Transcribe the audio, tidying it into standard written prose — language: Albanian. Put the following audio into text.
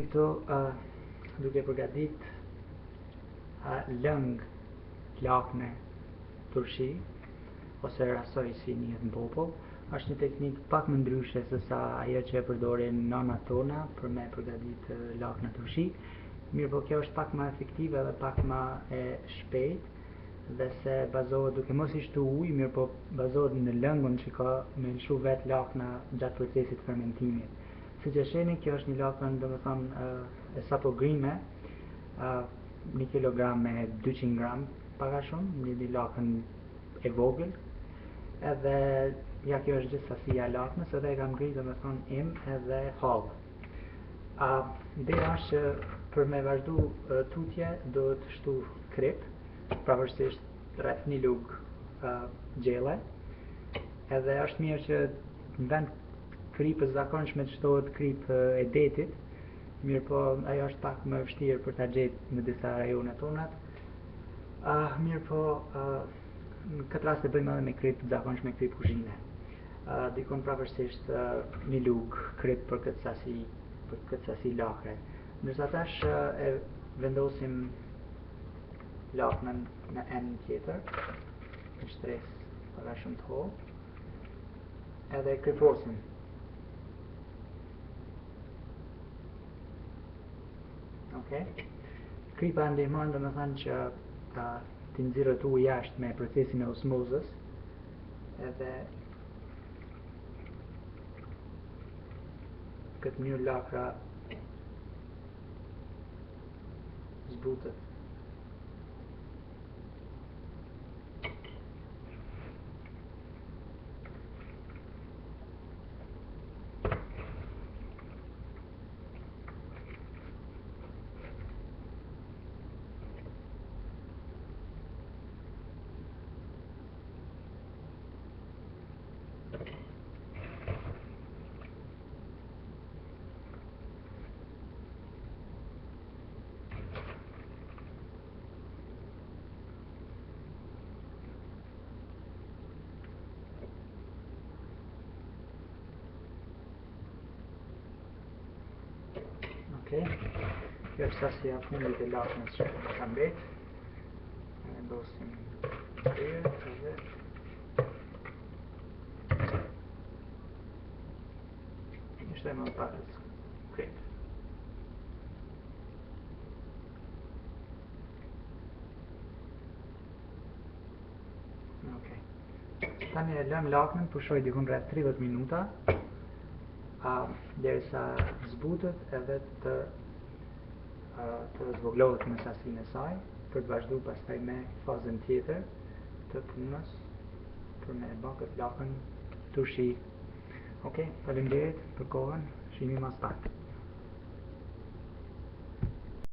Këtu duke përgatit lëng lakne turshi ose rasoj si njihet në popull, është një teknikë pak më ndryshe se sa ajo që e përdorin nanat tona për me përgatit lakna turshi. Mirëpo kjo është pak më efektive dhe pak më e shpejtë dhe se bazohet duke mos i shtu ujë, mirëpo bazohet në lëngun që ka me lëshu vetë lakna gjatë procesit fermentimit. Siç e shihni, kjo është një lakën, domethënë, e sapo grime, një kilogram me 200 gram, pak a shumë, një, një lakën e vogël, edhe ja kjo është gjithë sasia e laknës, edhe e kam gri, domethënë, im edhe hallë. A, ideja është që për me vazhdu tutje, duhet shtu krip, përafërsisht rreth një lugë gjelle, edhe është mirë që në vend kripës zakonshme të shtohet kripë e detit, mirëpo ajo është pak më e vështirë për ta gjetë në disa rajone tonat. Uh, mirëpo, uh, në këtë rast e bëjmë edhe me kripë të zakonshme, kripë kuzhine. Uh, dikun përafërsisht uh, një lugë kripë për këtë sasi, për këtë sasi lakre. Ndërsa tash uh, e vendosim laknën në enë tjetër, në shtresë pak a shumë të hollë edhe e kriposim. Ok. Kripa ndihmon domethënë që ta t'i nxirret uji jashtë me procesin e osmozës edhe këtë mënyrë lakra zbutet. Ok, kjo është sasia e fundit e laknës që më ka mbet. E vendosim krye edhe i shtojmë edhe pak kripë. Ok. Tani e lëmë laknën, pushoj dikun rreth 30 minuta, a, derisa zbutet edhe të a, të zvoglohet në sasinë e saj, për të vazhdu pastaj me fazën tjetër të punës për me ba këtë lakën turshi. Ok, faleminderit për kohën, shihemi mas pak.